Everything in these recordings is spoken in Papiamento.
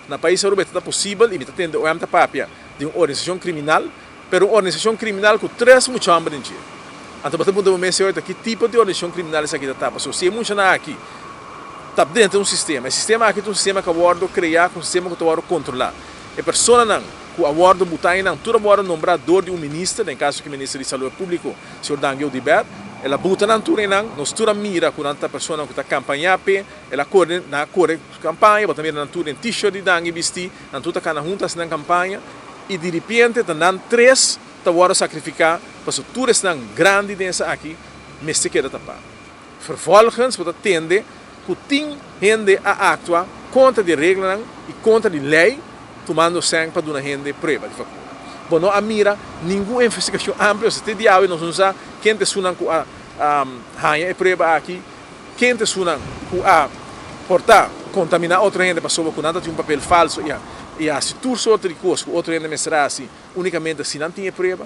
Na pais Aruba e ta ta posibel y mi ta tende OM ta papia di un organisacion criminal, pero un organisacion criminal cu tres mucha homber den dje. Anto bo ta puntra bo mes señor ta ki tipo di organisacion criminal esaki ta ta? Pasobra si e muchanan aki ta dentro un sistema, e sistema aki ta un sistema cu a wordo crea, cu un sistema cu ta wordo controla. E personanan cu a wordo buta einan tur a wordo nombra door di un minister, den caso aki minister di Salud Publico, señor Dangui Oduber. El a buta nan tur einan, nos tur a mira cu nan ta personanan cu ta campaña p'e. El a kore, nan a kore kampaña, bo ta mira nan tur den t-shirt di Dangui bistí, nan tur ta kana huntu hasi nan kampaña, i diripiente ta nan tres ta wòrdu sakrifiká, pasobra tur esnan grandi den esaki mester keda tapá. Vervolgens bo ta tende ku tin hende a aktua kontra di e reglanan i kontra di lei, tumando sèn pa duna hende prueba di vakuna. Bo no a mira ningun investigashon amplio, te di awe nos no sa ken ta esunnan ku a haña e prueba aki. Ken ta esunnan ku a portá kontaminá otro hende pasobra ku nan ta tin un papel falso i a hasi tur sorto di kos ku otro hende mester hasi únikamente si nan tin e prueba?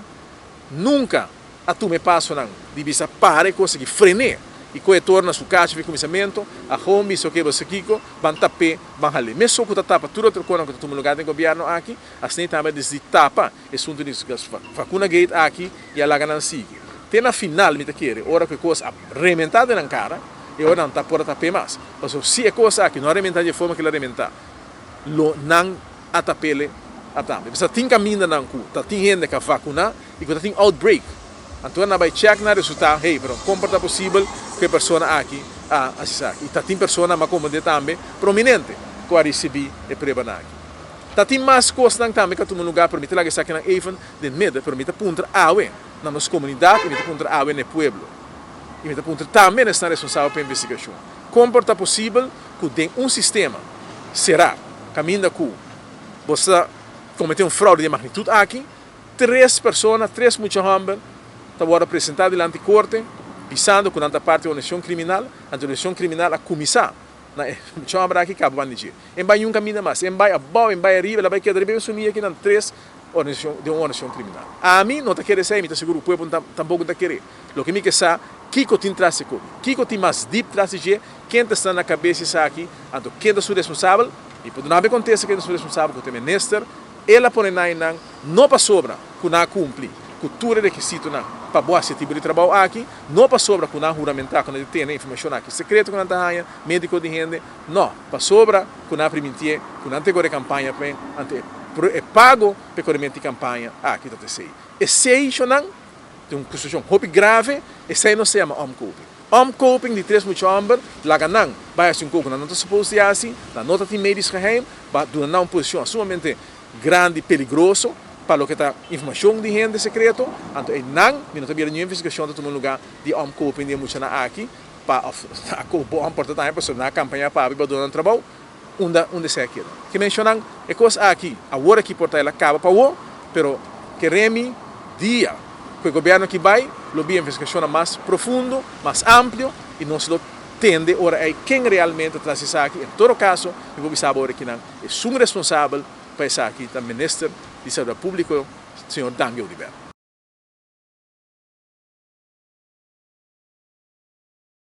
Nunka a tuma e pasonan di bisa para e kos aki, fren'é i kohe e tor na su kacha fi kuminsamentu, a hon bisa oke bo sa kiko, ban tap'é, ban hal'é. Mesun ku ta tapa tur otro kosnan ku ta tuma lugá den gobièrnu aki, asina tambe a disidí tapa Esuntu di vacuna gate aki y a laga nan sigui. Te na final mi ta kere ora cu e cos a rementa den nan cara e ora nan ta por a tap'e mas. Pasobra si e cos aki no a rementa di e forma cu el a rementa lo nan a tap'ele a tambe. Pasobra tin camindanan cu ta tin hende cu a vacuna y cu ta tin outbreak. Anto nan a bay check nan resulta, hey, pero con por ta posibel cu e persona aki a haci esaki? Y ta tin persona, mi a comprende tambe, prominente cu a ricibi e pruebanan aki. Ta tin mas kosnan tambe ku a tuma lugá, pero mi ta laga esakinan even den midden. Pero mi ta puntra awe na nos komunidat i mi ta puntra awe na e pueblo i mi ta puntra tambe na esnan responsabel pa e investigashon, kon por ta posibel ku den un sistema será kaminda ku bo sa kometé un fraude di e magnitut aki, tres persona, tres mucha hòmber ta wòrdu presentá dilanti korte bisando ku nan ta parti di un organisashon kriminal, anto e organisashon kriminal a kuminsá Na e chòmber aki kaba banda di dje. En bai niun kaminda mas. En bai abou, en bai ariba, el a bai keda riba e mesun liña ki nan tres organisashon den un organisashon kriminal. Ami no ta kere esei, mi ta sigur ku pueblo tampoko no ta kere. Loke mi ke sa, kiko tin tras di kobi? Kiko tin mas dip tras di dje? Ken ta sta na kabes di esaki? Anto ken ta su responsabel? Mi por duna bo e kontesta ken ta su responsabel, ku ta e minister. El a pone nan einan no pasobra ku nan a kumpli ku tur e rekisitonan pa bo hasi e tipo di trabou aki, no pasobra ku nan a huramentá ku nan ta tene informashon aki sekreto ku nan ta haña médiko di hende, no, pasobra ku nan a primintié ku nan ta kore kampaña p'e, anto e pago p'e korementu di kampaña aki ta ta esei. Esei shonnan ta un situashon hopi grave, esei nos ta yama omkoping. Omkoping di tres mucha hòmber, laga nan bai hasi un kos ku nan no ta supos di hasi, nan no ta tin medisch geheim, ba duna nan un posishon sumamente grandi peligroso pa loke ta informashon di hende sekreto, anto einan mi no ta bira niun investigashon ta tuma lugá di omkoping di e muchanan aki pa òf a koop bo òm por ta tambe pasobra nan a kampañá pa abi pa duna nan trabou unda unda esei a keda. Ke menshonan e kos aki awor aki por ta el a kaba pa awor pero keremi dia ku e gobièrnu aki bai lo bin investigashonnan mas profundo, mas amplio i nos lo tende ora ei ken realmente ta tras esaki. En todo kaso mi por bisa bo ora kinan Esun responsabel pa esaki ta Minister di Saludat Publico, señor Dangui Oduber.